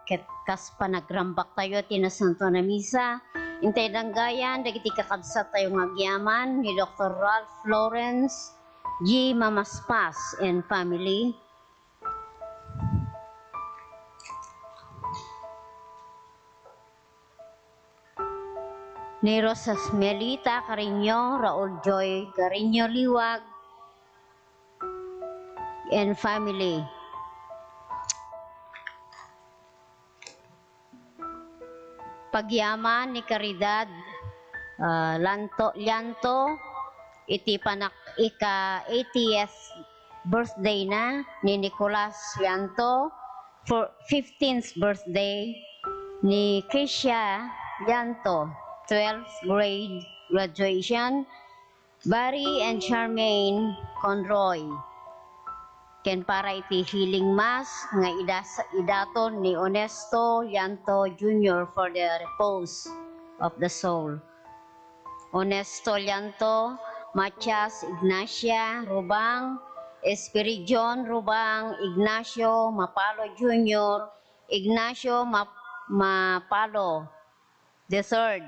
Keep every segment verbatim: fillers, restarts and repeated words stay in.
ket kas panagrambaktayo ti Nasantoan a Misa, intay danggayan dagiti kakabsattayo nga agyaman ni Doktor Ralph Lawrence G. Mamaspas and family, ni Rosas Melita Carreño, Raul Joy Carreño Liwag, and family. Pagyaman ni Caridad, ah, Lanto, Llanto, iti panak-, ika-eightieth birthday na ni Nicolas Llanto, for fifteenth birthday ni Keisha Llanto, twelfth grade graduation, Barry and Charmaine Conroy. Ken para iti healing mass nga idas-, idaton ni Onesto Llanto Junior for the repose of the soul. Onesto Llanto, Matias Ignacia Rubang, Espiridion Rubang, Ignacio Mapalo Junior, Ignacio Map-, Mapalo the third,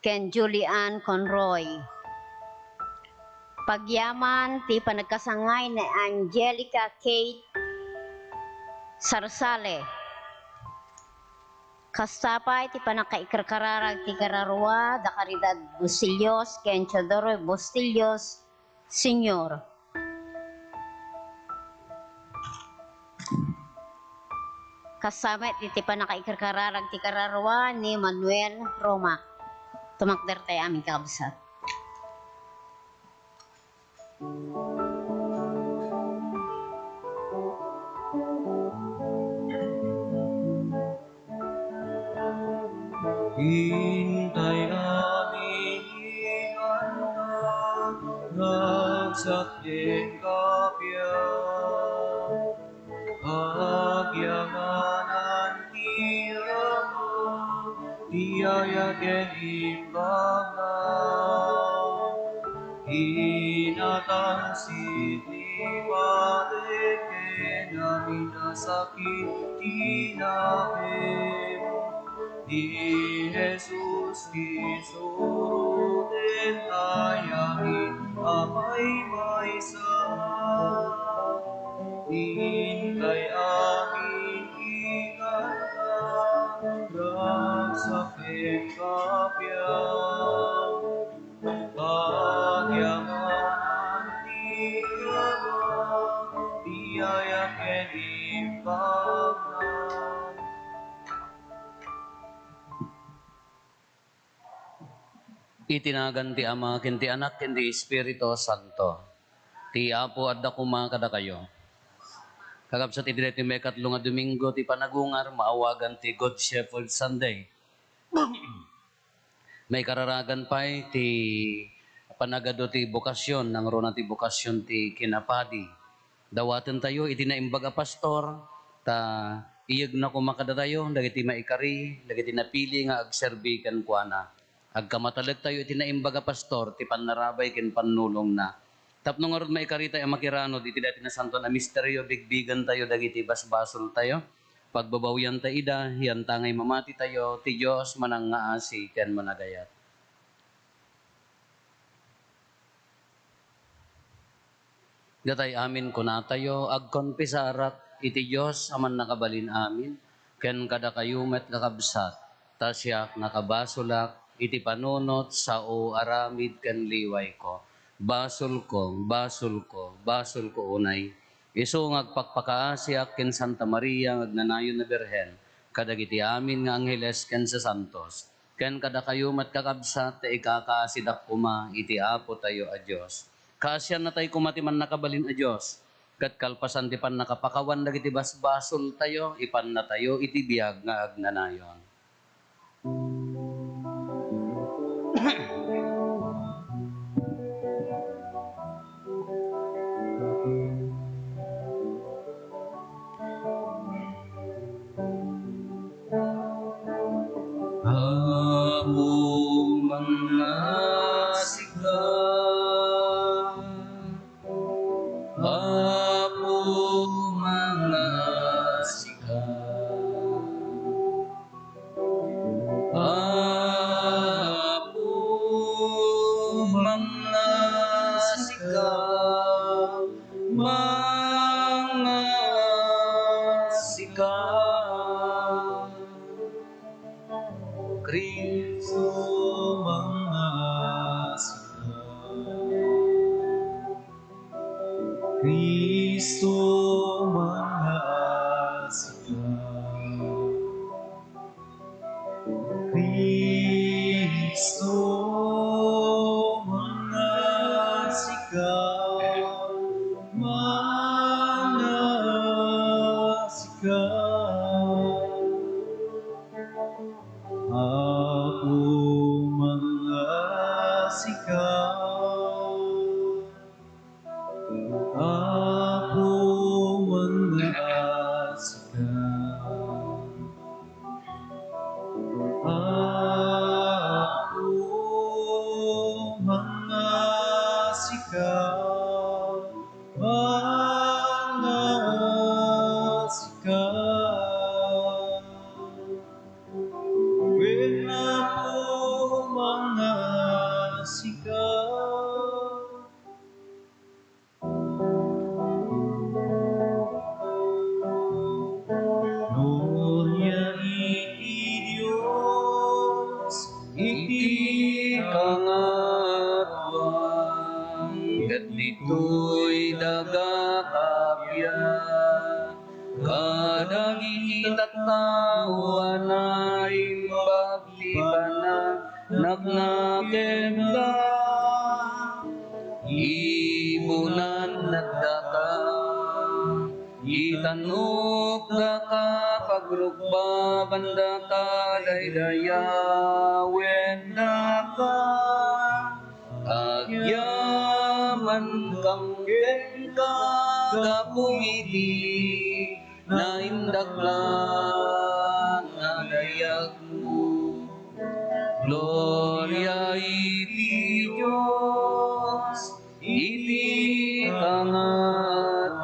ken Julian Conroy. Pagyaman ti panagkasangay ni Angelica Kate Sarsale. Kasta pay ti pannakaikarkararag ti kararua da Caridad Bustillos ken Teodoro Bustillos Senior. Kasta met iti pannakaikarkararag ti kararua ni Manuel Roma. Tumakder tayo, amin kakabsat. Intay amin ikanta, ragsak ken kapiak. Agyamanan ti Ama, ti ayat ken imbagna. Inatalsit ni Maria ken amin a sakit ti nakem. Ni Jesus ti suroten tayamin a maymaysa. Intay amin ikanta, ragsak ken kapiak. Agyamanan ti Ama, ti ayat ken imbagna. Iti nagan ti Ama, ken ti Anak, ken ti Espiritu Santo. Ti Apo adda koma kadakayo. Kakabsat, iti daytoy maikatlo nga Domingo ti panagungar, maawagan ti Good Shepherd Sunday. Maikararagan pay ti panagadu ti bokasyon, nangruna ti bokasyon ti kinapadi. Dawatentayo iti naimbag a pastor, ta iyegna koma kadatayo dagiti maikari, dagiti napili nga agserbi kenkuana. Agkamatalektayo iti naimbag a pastor ti pannarabay ken pannulongna. Tapno ngarud maikaritayo a makiranud iti daytoy nasantoan a misterio, bigbigentayo dagiti basbasoltayo. Pagbabawianta ida, yanta ngay mamatitayo, ti Dios manangngaasi ken managayat. Datay amin kunatayo, agkonpisarak iti Dios a Mannakabalin-amin, ken kadakayo met, kakabsat, ta siak nakabasolak iti panunot, sao, aramid, ken liwayko. Basolko, basolko, basolko unay. Isu nga agpakpakaasiak ken Santa Maria nga agnanayon a Birhen, kadagiti amin nga angheles ken sasantos, ken kadakayo met, kakabsat, ta ikakaasidak koma iti Apotayo a Dios. Kaasiannatay koma ti Mannakabalin a Dios, ket kalpasan ti pannakapakawan dagiti basbasoltayo, ipannatayo iti biag nga agnanayon. Apo, mangngasika. Apo, mangngasika. Cristo, mangngaasim. Cristo, mangngaasim. Cristo, mangngaasim. Mangngaasim. Apo, mangngaasim. Apo, mangngaasim. Apo, mangngaasim. Mangngaasim. Wen, Apo, mangngaasim. Gloria iti Dios iti kangatoan, ket ditoy daga kabiit kadagiti tattao a naimbag ti panagnakem da. Ibunan daka, itannok daka, pagrukbaban daka, daydayawen daka. Agyamankam kenka gapu iti naindaklan a dayagmo. Gloria iti Dios iti kangatoan.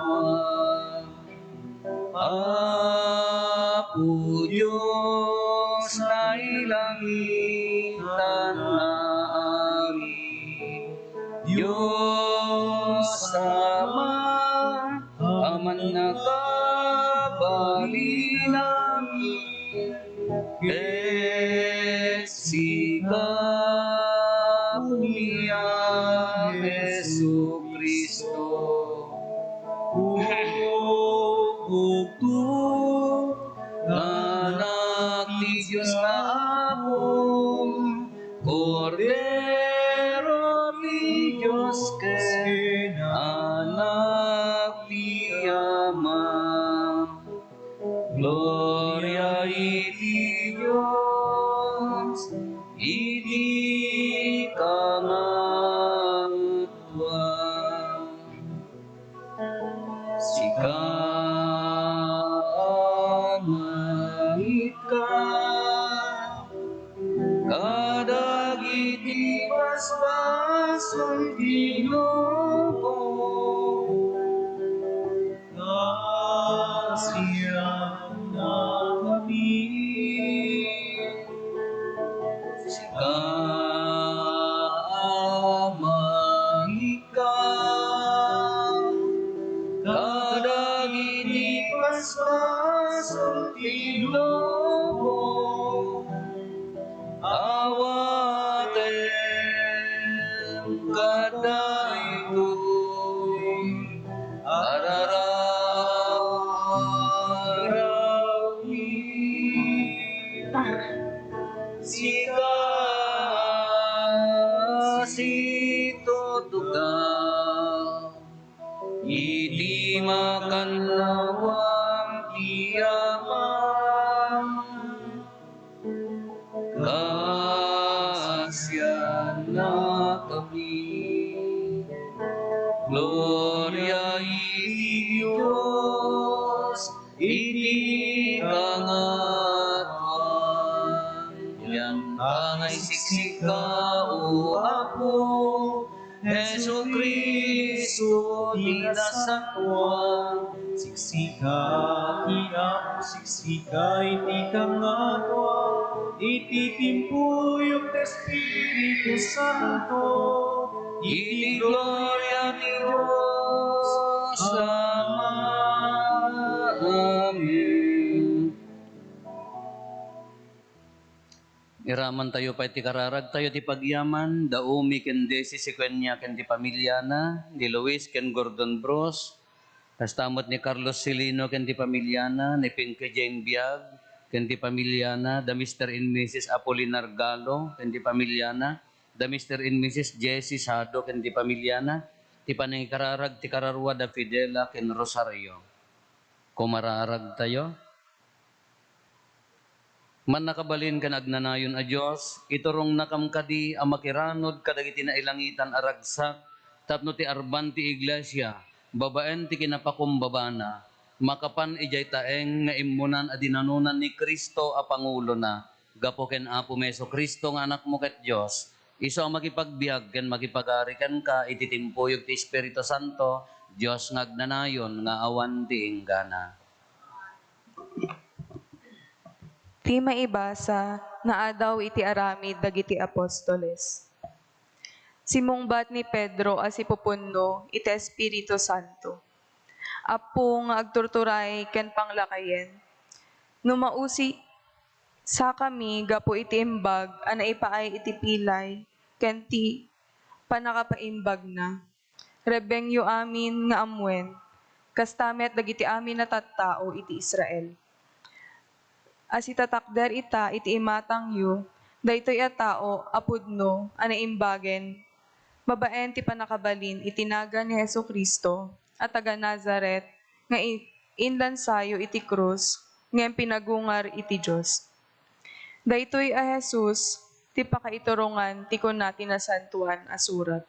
Apo Dios, nailangitan a Ari, Dios Ama a mannakabalin amin, ket sika, ni a Jesu-Cristo. Ubukto nga Anak ti Dios nga Apo, Kordero ti Dios ken Anak ti Ama. Gloria iti Dios iti kangatoan. Sika, Ama, ika kadagiti basbasol ti lubong. Grasianakami. Sika, Ama, ika kadagiti basbasol ti lubong. Awatem kadaytoy a rararawmi. Sika situtugaw iti makannawan ti Ama. Grasianakami. Gloria iti Dios iti kangatoan. Yan pangaysiksika, O Apo, Jesu-Cristo ti nasantoan. Siksika ti Apo, siksika iti kangatoan, iti timpuyog ti Espiritu Santo, iti gloria ti Dios Ama. Amen. Iraman tayo pay ti kararag tayo ti pagyaman, da Umi ken Desi Secuenia ken ti pamiliana, ni Luis ken Gordon Bros, kasta met ni Carlos Silino ken ti pamiliana, ni Pinky Jane Biag ken ti pamiliana, da Mister and Missus Apolinar Galo ken ti pamiliana, da Mister and Missus Jesse Sado ken ti pamiliana, ti panangikararag ti kararua da Fidela ken Rosario. Kumararag tayo. Mannakabalin ken agnanayon a Dios, iturongnakam kadi a makiranud kadagiti nailangitan a ragsak tapno ti arban ti iglesia, babaen ti kinapakumbabana, makapan idiay taeng nga immunan a dinanonan ni Cristo a pangulona, gapu ken Apomi Jesu-Cristo nga Anakmo ket Dios, isu a makipagbiag ken makipagari kenka iti timpuyog ti Espiritu Santo, Dios nga agnanayon nga awan ti inggana. Ti maibasa, naadaw iti aramid dagiti apostoles. Simungbat ni Pedro a sipupunno iti Espiritu Santo. Apo nga agturturay ken panglakayen, no mausi sakami gapu iti imbag a naipaay iti pilay ken ti pannakapaimbagna. Rebbengyo amin nga ammuen, kasta met dagiti amin a tattao iti Israel. A sitatakder ita iti imatangyo, daytoy a tao a pudno a naimbagen babaen ti pannakabalin iti nagan ni Jesu-Cristo a taga-Nazaret nga i-, inlansayo iti krus ngem pinagungar iti Dios. Daytoy a Jesus ti pakaiturongan ti kuna ti Nasantoan a Surat.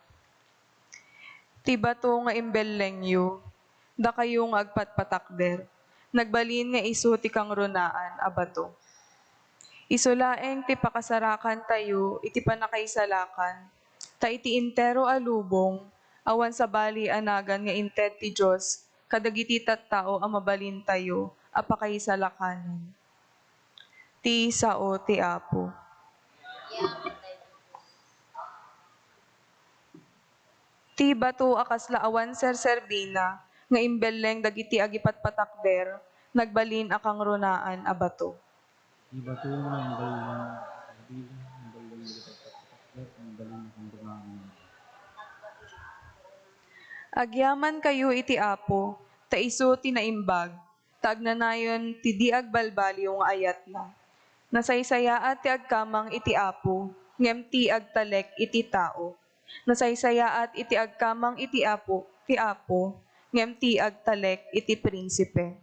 Ti bato nga imbellengyo, dakayo nga agpatpatakder, nagbalin nga isu ti kangrunaan a bato. Isu laeng ti pakasarakantayo iti pannakaisalakan, ta iti entero a lubong, awan sabali a nagan nga inted ti Dios kadagiti tattao a mabalintayo a pakaisalakanan. Ti sao ti Apo. Ti bato a kasla awan serserbina nga imbelleng dagiti agipatpatakder, nagbalin a kangrunaan a bato. Ti bato nga imbelleng dagiti agipatpatakder, nagbalin a kangrunaan a bato. Agyamankayo iti Apo, ta isu ti naimbag, ta agnanayon ti di agbalbaliw nga ayatna. Nasaysayaat ti agkamang iti Apo, ngem ti agtalek iti tao. Nasaysayaat iti agkamang iti Apo, ti Apo, ngem ti agtalek iti prinsipe.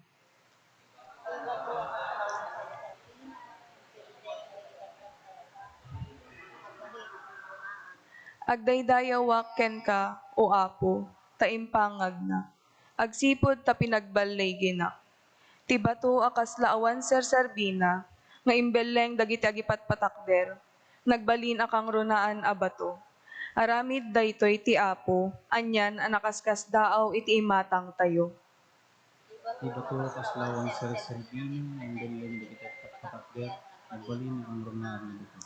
Agdaydayawak kenka, O Apo, ta impangagnak. Agsipud ta pinagballigenak. Ti bato a kasla awan serserbina nga imbelleng dagiti agipatpatakder, nagbalin a kangrunaan a bato. Aramid daytoy ti Apo, anian a nakaskasdaaw iti imatangtayo. Ti bato a kasla awan serserbina nga imbelleng dagiti agpatpatakder, nagbalin a kangrunaan a bato.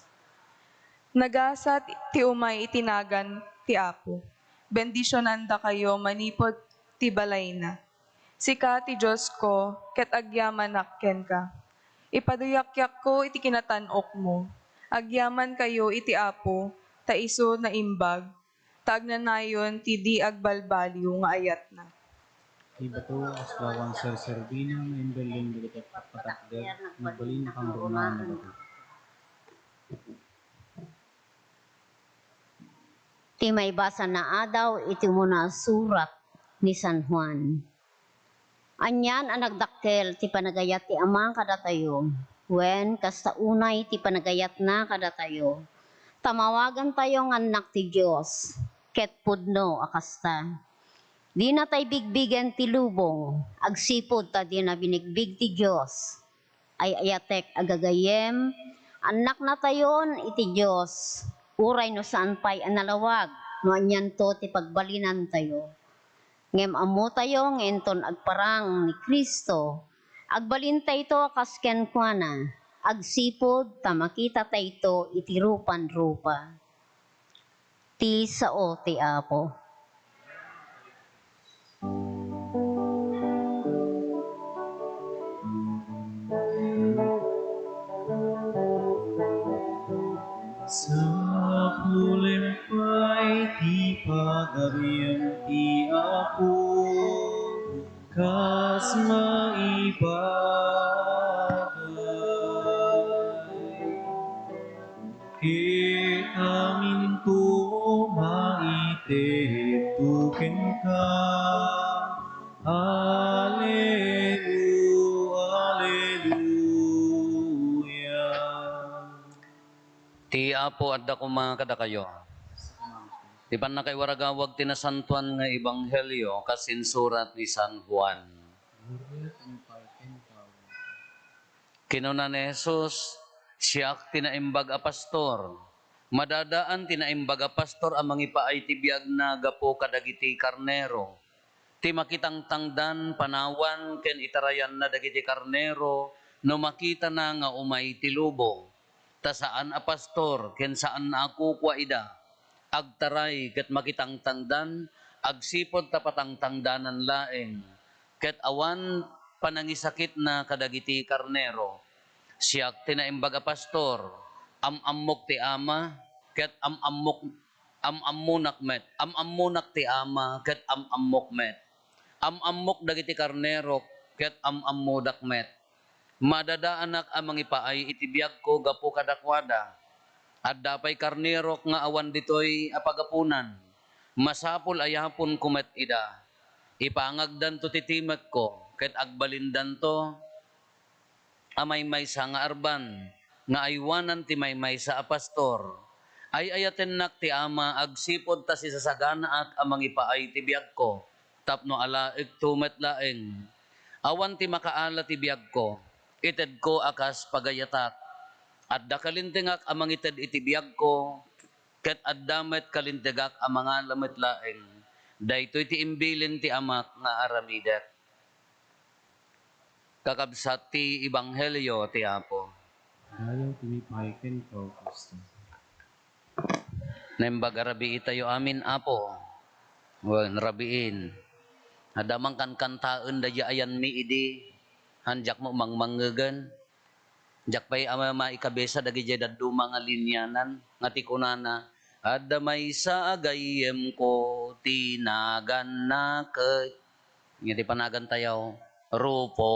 Nagasat ti umay iti nagan ti Apo. Bendisionandakayo manipud ti balayna. Sika ti Diosko, ket agyamanak kenka. Ipaduyakko iti kinatan-okmo. Agyamankayo iti Apo, ta isu naimbag, ta agnanayon ti di agbalbaliw nga ayatna. Ti bato a kasla awan serserbina nga imbelleng dagiti agpatpatakder, nagbalin a kangrunaan a bato. Ti maibasa naadaw iti umuna a surat ni San Juan. Anian a nagdakkel ti panagayat ti Ama kadatayo, wen, kasta unay ti panagayatna kadatayo, ta mawagantayo nga annak ti Dios, ket pudno a kasta. Dinatay bigbigen ti lubong, agsipud ta dina binigbig ti Dios. Ay-ayatek a gagayyem, annaknatayon iti Dios, uray no saan pay a nalawag no anianto ti pagbalinantayo. Ngem ammotayo nga inton agparang ni Cristo, agbalintayto a kas kenkuana, agsipud ta makitatayto iti rupan-rupa. Ti sao ti Apo. Sapulem pay ti pagarian ti Apo, kas maibagay. Ket aminto maitedto kenka. Aleluya, aleluya. Ti Apo adda koma kadakayo. Ti pannakaiwaragawag ti nasantoan nga ebanghelio kas insurat ni San Juan. Kinuna ni Jesus, "Siak ti naimbag a pastor. Madadaan ti naimbag a pastor a mangipaay ti biagna gapu kadagiti karnero. Ti makitangtangdan, panawan ken itarayanna dagiti karnero no makitana nga umay ti lubong. Ta saan a pastor ken saan a kukua ida. Agtaray ket makitangtangdan, agsipud ta patangtangdanan laeng, ket awan panangisakitna kadagiti karnero. Siak ti naimbag a pastor. Am-ammok ti Ama, ket am-ammok, am-ammonak met. Am-ammonak ti Ama, ket am-ammok met. Am-ammok dagiti karnerok, ket am-ammodak met. Madadaanak a mangipaay iti biagko gapu kadakuada. Adda pay karnerok nga awan ditoy a pagapunan. Masapul a yaponko met ida. Ipangagdanto ti timekko, ket agbalindanto a maymaysa nga arban nga aywanan ti maymaysa a pastor. Ay-ayatennak ti Ama agsipud ta sisasaganaak a mangipaay ti biagko, tapno alaekto met laeng. Awan ti makaala ti biagko, itedko a kas pagayatak. Adda kalintengak a mangited iti biagko, ket adda met kalintegak a mangala met laeng. Daytoy ti imbilin ti Amak nga aramidek." Kakabsat ti ebanghelio ti Apo. Dayaw ti mipay kenka, O Kristo. Naimbag a rabiitayo amin, Apo. Wen, rabiin. Adda man kankantaen daydi ayanmi idi. Han, diak met mangmangngegen. Diak pay a maikabisa dagidiay dadduma nga linianan nga ti kunana, "Adda maysa a gayyemko ti naganna ket," nga ti panagantayo, "Rufo."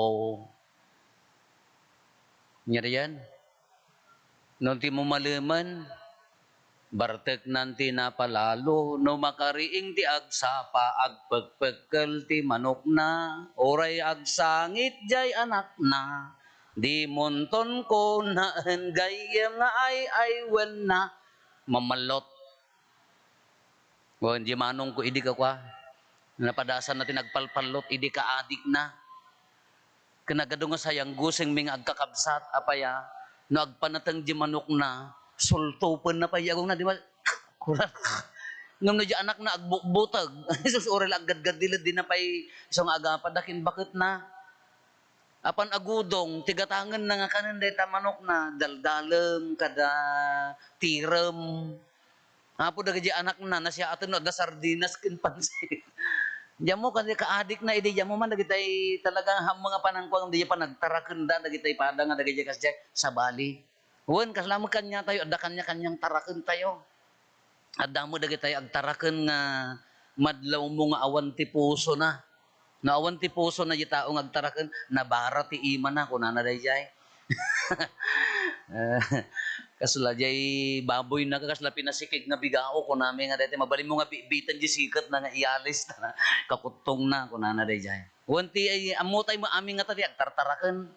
Nya diyan, no ti mumalemen, barteknan ti napalalo, no makariing ti agsapa, agpekpekkel ti manokna, uray agsangit jay anakna, dimonton konaen gayyem nga ay-aywenna. Mamallot. Wen, di manongko idi kakua, napadasanna ti nagpalpallot idi kaadikna. Ken nagadu nga sayanggusengmi nga agkakabsat, apay a, no agpanateng di manokna, sultupenna pay di agongna, di ba? Kurak. Ngem no di anakna agbukbuteg, Jesus, uray la aggadgadiled, dina pay isu nga agapad, dakin baketna. Apan agudong, ti gatangenna nga kanen dayta manokna, daldalem, kada tirem. Apo dagiti anakna, nasiaten no adda sardinas ken pansit. Diammo, kasi kaadikna idi, diammo man dagitay talaga hammo nga panangkuan, di panagtarakenda dagitay pada nga dagiti kasdiay, sabali. Wen, kasla met kaniatayo, adda kania-kaniang tarakentayo. Adda met dagitay agtaraken nga madlawmo nga awan ti pusona. No awan ti pusona di tao nga agtaraken, nabara ti imana, kunana daydiay. Eh, kasla jay baboyna, kasla pinasikig nga bigao, kunami nga daytoy, mabalinmo nga bitbiten di siketna nga iyalis, kakuttongna, kunana daydiay. Wen ti, ay, ammotay met amin ngata ti agtartaraken.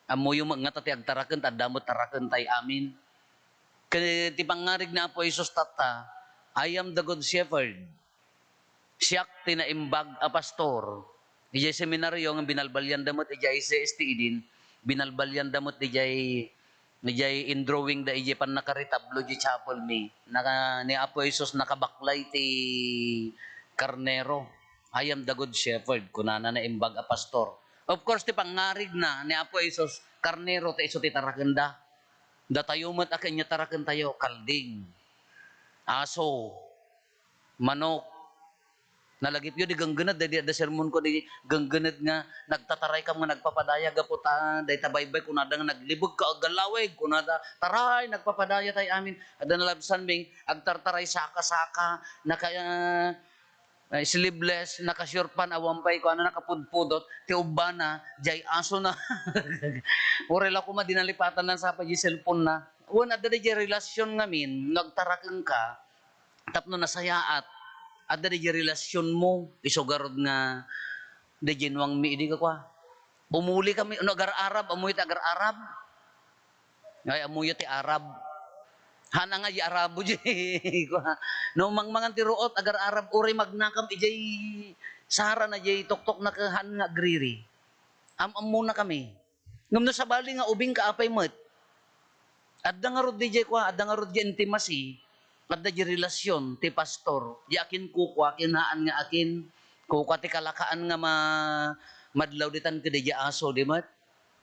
Ammoyo met ngata ti agtaraken, ta adda met tarakentay amin. Ket ti pangngarig ni Apo Jesus tatta, "I am the good shepherd." Siak ti naimbag a pastor. Idiay seminario nga binalbalianda met idiay C S T Eden, binalbalianda met idiay, idiay indrawingda idiay pannakaretablo idiay chapel mi. Naka-, ni Apo Jesus nakabaklay ti karnero. "I am the good shepherd," kunana, naimbag a pastor. Of course, ti pangngarigna ni Apo Jesus, karnero ti isu ti tarakenda. Datayo met a ken nia tarakentayo, kalding, aso, manok, Nalagipyo di genggened, daydi adda sermonko di genggened nga nagtataraykam nga nagpapadaya gapu ta dayta baybay, kunada nga naglibegka agallawig, kunada, "Taray, nagpapadayatay amin." Adda nalabsan, bing, agtartaray saka-saka, naka, ah, sleeveless, naka-short pant, awan pay, kuana, nakapudpudot, ti ubbana, jay asona. Uray la koma di nalipatan na sapay di cellphone na. Wen, adda di jay relasyon ngamin, no agtarakenka, tapno nasayaat, adda di jay relasyonmo, isu garud nga, di jay nuangmi idi ka kua. Umuli kami, no agar-arab, ammoyo ti agar-arab. Ay, ammoyo ti Arab. Haan nga di Arabo jay kua. No mangmangan ti ruot, agar-arab, uray magnakam, ijay sara na jay tuktok na ka, haan nga agriri. Am-ammona kami. Ngem no sabali nga ubing ka, apay met? Adda ngarud di jay kua, adda ngarud di intimacy, adda di relasyon ti pastor. Di akin kukua, ken haan nga akin, kukua ti kalakaan nga ma-, madlaw ditan ket di jay aso, di met?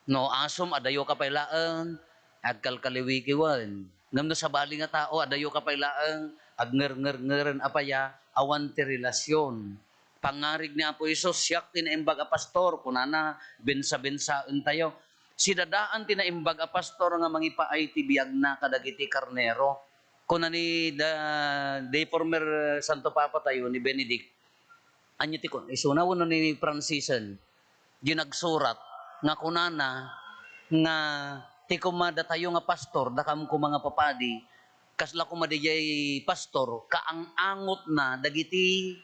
No asom, adayoka pay laeng, agkalkaliwikiwen. Ngem no sabali nga tao, adayoka pay laeng, agngerngerngereng apay a, awan ti relasyon. Pangngarig ni Apo Jesus, "Siak ti naimbag a pastor," kunana, bensa-bensaentayo. Sidadaan ti naimbag a pastor nga mangipaay ti biagna kadagiti karnero. Kuna ni da, the former Santo Papa tayo, ni Benedict, ania ti kun-, isuna wenno ni Francisen, di nagsurat nga kunana nga ti koma datayo nga pastor, dakam koma nga papadi, kasla koma dijay pastor, kaang-angotna dagiti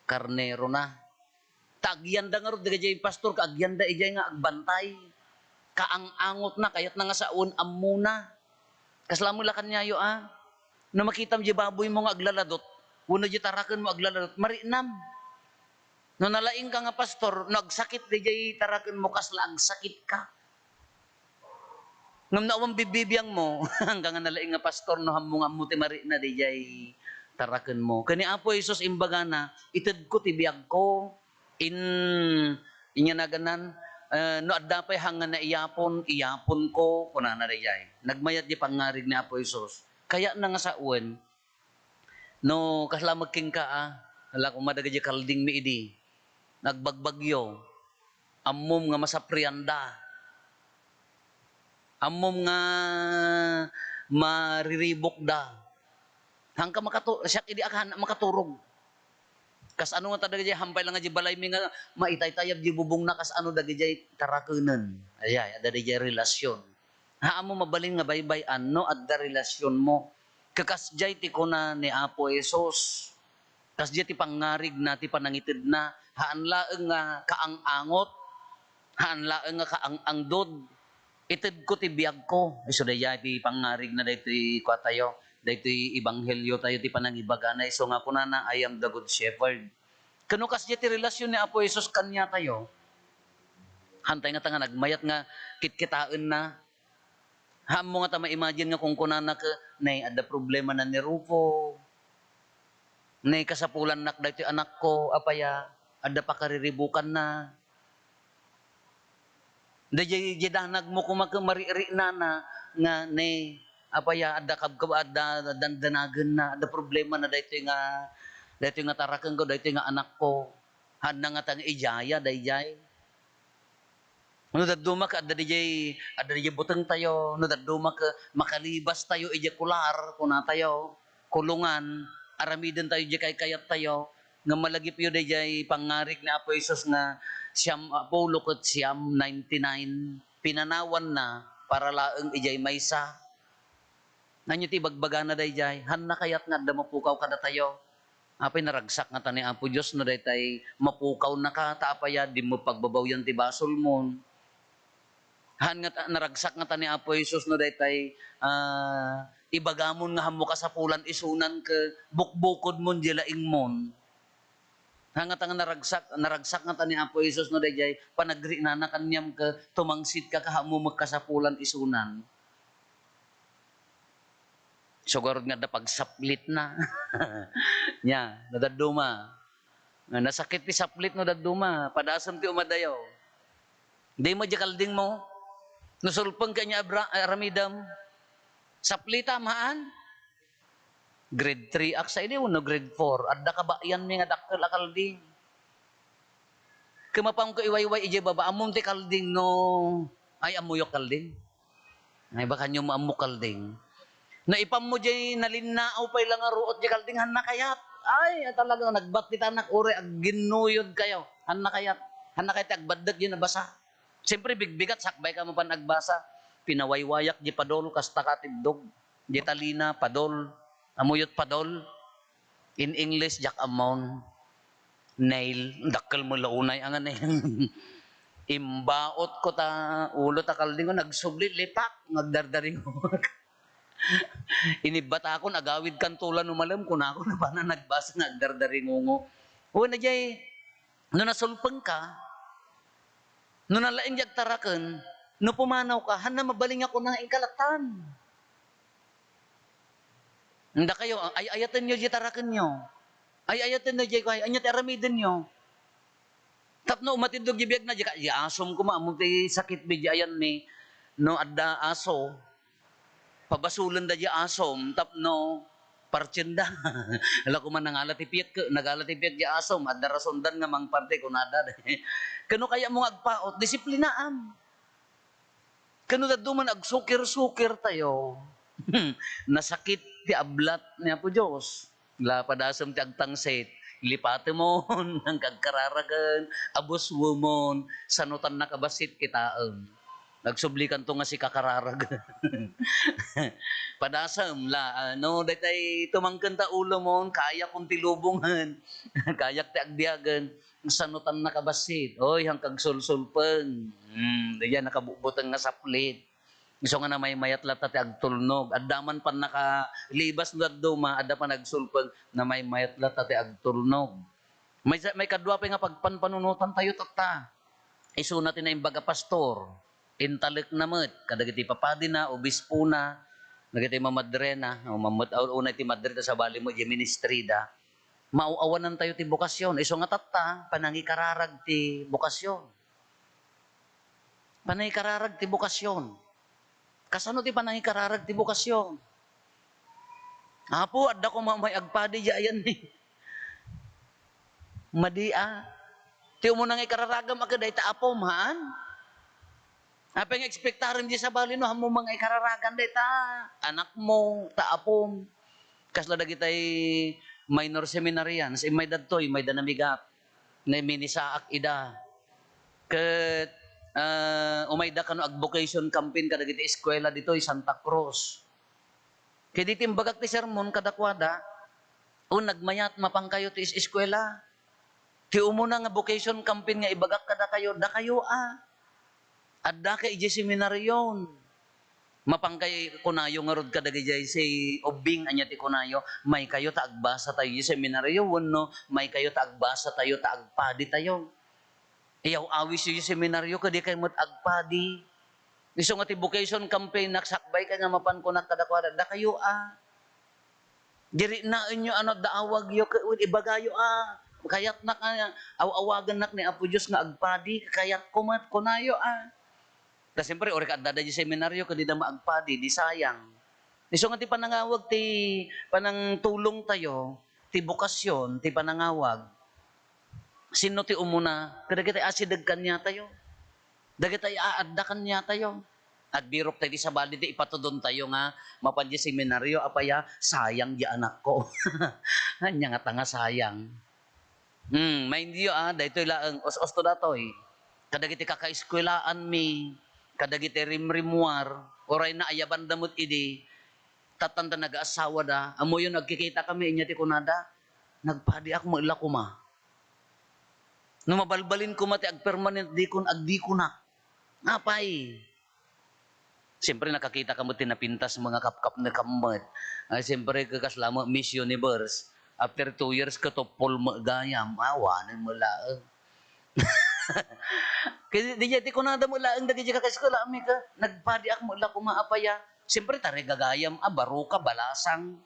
karnerona. Ta agyanda ngarud dagijay pastor, kaagyanda ijay nga agbantay. Kaang-angotna, kayatna nga sawen, ammona. Kasla mo la kaniayo, a? No makitam di baboymo nga aglaladot, wenno di tarakenmo aglaladot, mariinam. No nalaingka nga pastor, no agsakit dijay tarakenmo, kasla agsakitka. Ngem no awan bibbibiangmo, angka nga nalaing nga pastor, no hammo nga ammo ti mariina dijay tarakenmo. Ken ni Apo Jesus imbagana, "Itedko ti biagko." In-, inyanagannan, eh, "No adda pay hangngana iyapon, iyaponko," kunana daydiay. Nagmayat di pangngarig ni Apo Jesus. Kayatna nga sawen, no kasla met kenka, a, ala koma dagiti kaldingmi idi, nagbagbagyo, ammom nga masaprianda, ammom nga mariribukda. Hangka makatu-, siak idi a kahan-, makaturog. Kasano nga ta dagijay hampay lang nga di balaymi nga maitaytayab di bubongna, kasano dagijay tarakenen? Ayay, adda dagijay relasyon. Haanmo mabalin nga baybay-an no adda relasyonmo. Ket kasdiay ti kuna ni Apo Jesus. Kasdiay ti pangngarigna, ti panangitedna. Haan laeng nga kaang-angot. Haan laeng nga kaang-angdod. "Itedko ti biagko." Isu daydiay ti pangngarigna daytoy kuatayo, daytoy ebangheliotayo ti panangibagana. Isu nga kunana, "I am the good shepherd." Ket no kasdiay ti relasyon ni Apo Jesus kaniatayo, hantay ngata nga nagmayat nga kitkitaenna. Haanmo ngata ma-imagine nga kunkunana ket, "Nay, adda problema na ni Rufo. Nay, kasapulannak daytoy anakko, apay a, adda pakariribukanna." Daydiay, daydiay danagmo koma ket mariknana nga, "Nay, apay a, adda kabkab-, adda dandanagenna, adda problemana daytoy nga, daytoy nga tarakenko, daytoy nga anakko." Haanna ngata nga idiaya daydiay. No dadduma ket adda daydiay, adda daydiay butengtayo, no dadduma ket makalibastayo idiay kular, kunatayo, kulungan, aramidentayo diay kaykayattayo, ngem malagipyo daydiay pangngarig ni Apo Jesus nga siam a pulo ket siam, ninety-nine, pinanawanna para laeng idiay maysa. Ania ti ibagbagana daydiay? Haanna kayat nga adda mapukaw kadatayo? Apay, naragsak ngata ni Apo Dios no daytay mapukawnaka, ta apay a, dimo pagbabawian ti basolmon? Haan ngata, naragsak ngata ni Apo Jesus no daytay, ah, ibagamon nga haanmo kasapulan isunan ket bukbukodmon diay laingmon? Haan ngata nga naragsak, naragsak ngata ni Apo Jesus no daydiay panagriknana kaniam ket tumangsitka ket haanmo met kasapulan isunan? Isu garud nga adda pagsaplitna. Nia, no dadduma. Nga nasakit ti saplit no dadduma, padasem ti umadayo. Dimo diay kaldingmo. No sulpeng ket ania abra-, aramidem. Saplitam, haan? Grade three ak sa idi wenno grade four, adda kabayanmi nga dakkel a kalding. Ket mapangko iwayway idiay baba, ammom ti kalding no, ay, ammoyo kalding? Ay, bakanyo mo ammo kalding. No ipammo diay nalinnaaw pay la nga ruot diay kalding, hanna kayat. Ay, talaga, nagbattitanak, uray agginnuyod kayo. Hanna kayat. Hanna kayat ti agbaddek diay nabasa. Siyempre, bigbigat, sakbay ka mapan agbasa. Pinawaywayak diay padol, kasta ka tiddog. Diay talina, padol. Ammoyo't padol? In English, diak ammon. Nail. Dakkel mo la unay a nga nail. Imbaot ko ta ulo ta kalding, nagsubli, lipak, nga agdardaringo. Inibbatakon, agawid kanto la no malem, kunako, napana nagbasa nga agdardaringungo. Wen, diay, no nasulpeng ka, no nalaing diay agtaraken, no pumanaw ka, hanna mabalin nga kuna nga inkalatan. Dakayo, ay-ayatenyo diay tarakenyo. Ay-ayatenyo diay kuay, ania ti aramidenyo? Tapno umatiddog diay biagna, diay ka, diay asom koma, ammo ti sakit mi diay ayanmi, no adda aso, pabasolenda diay asom tapno partienda. Ala koma, nangala ti piek, nagala ti piek diay asom, adda rasondan nga mangparte, kunada. Ket no kayatmo nga agpaot, disiplinaam. Ket no dadduma nga agsukir-sukir tayo, nasakit ti ablat ni Apo Dios. La, padasem ti agtangsit, lipatemon, agkararagen, abuswemon, sanotannaka bassit kitaem. Agsublikanto nga sika kararagen. Padasem la, ah, no daytay tumangkenta ulomon, kayakon ti lubongen, kayak ti agbiagen, sanotannaka bassit. Oy, hanka agsulsulpeng. Hmm, diay nakabutbuteng nga saplit. Isu nga namaymayat latta ti agtulnog. Adda man pannakalibas no dadduma, adda panagsulpeng, namaymayat latta ti agtulnog. May, may kadua pay nga pagpanpanunotan tayo tatta. Isuna ti naimbag a pastor, intalekna met kadagiti papadina, obispona, dagiti mamadrena, o mammet-, unay ti madre ta sabali met diay ministrida. Maaw-awanan tayo ti bokasyon. Isu nga tatta, panangikararag ti bokasyon. Panangikararag ti bokasyon. Kasano ti panangikararag ti bokasyon? Apo, adda koma may agpadi diay ayanmi. Madi a. Ti umuna nga ikararagam a ket dayta apom, haan? Apay nga ekspektarem diay sabali no ammo nga ikararagan dayta anakmo, ta apom. Kasla dagitay minor seminarians, immay dadtoy, immay da namigat. Ni-, minisaak ida. Ket, ah, umayda kano ag-vocation campaign kadagiti eskuela ditoy Santa Cruz. Ket iti imbagak ti sermon kadakuada, "O, nagmayat, mapankayo ti is-, eskuela. Ti umuna nga vocation campaign nga ibagak kadakayo, dakayo a. Addaka idiay seminarion." Mapankay kunayo ngarud kadagijay si ubbing, ania ti kunayo, "Maykayo ta agbasa tayo idiay seminario wenno maykayo ta agbasa tayo ta agpadi tayo? Iyaw-awisyo idiay seminario ket dikay met agpadi." Isu nga ti vocation campaign, nagsakbay ka nga mapan kunak kadakuada, "Dakayo a." Dirinaenyo a no adda awagyo ket wen ibagayo a, "Kayatnak nga aw-awagannak ni Apo Dios nga agpadi, kayatko met," kunayo a. Ta siyempre, uray ka adda diay seminario ket dida maagpadi, di sayang. Isu nga ti panangawag ti panangtulong tayo, ti bokasyon, ti panangawag. Sinno ti umuna? Kadagiti asideg kaniatayo. Dagiti aadda kaniatayo. Agbirok tayo ti sabali ti ipatudon tayo nga mapan diay seminario, apay a, sayang diay anakko. Ania ngata nga sayang? Hmm, maindiyo a, daytoy laeng, us-usto datoy. Kadagiti kakaeskuelaanmi, kadagiti rimrimmuar, uray naayabanda met idi, tattanta nagaasawada, ammoyon, agkikitakami, ania ti kunada? "Nagpadiak met la koma. No mabalbalin koma ti agpermanent dikon, agdikonak." Apay? Siyempre, nakakita ka met ti napintas nga kapkapnekam met. Ay, siyempre, kakasla met Miss Universe. After two years, katuppol met gayam. Awanen met laeng. Ket diay ti kunada met laeng dagiti kakaeskuelaanmi ket, "Nagpadiak met la koma, apay a." Siyempre, tarigagayam a, baro ka, balasang.